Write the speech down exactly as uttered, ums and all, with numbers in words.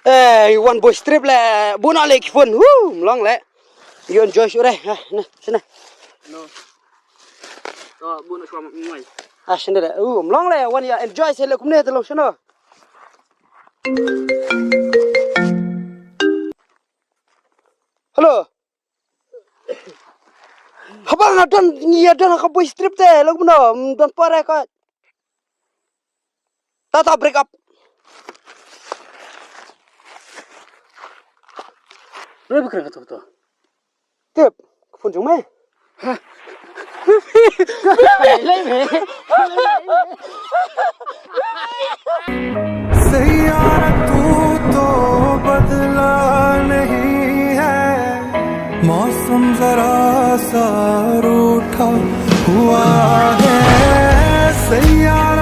Eh, wan boys trip le, bun ale ki phone. Hu, mlong le. Yo enjoy sure. Ha, na, sini. No. To, bun shuwa mai. Ah, sini le. Uh, mlong le, wan ya enjoy sele kumne te long sini. Hello. Haba nga don, ngi ïa don ha ka boys trip te, lok mno, don pore ka. Ta ta break up. Re bikra ka to to. Tip, ka phone jong me. सैयारा तू तो बदला नहीं है, मौसम जरा सा रूठा हुआ है। सैयारा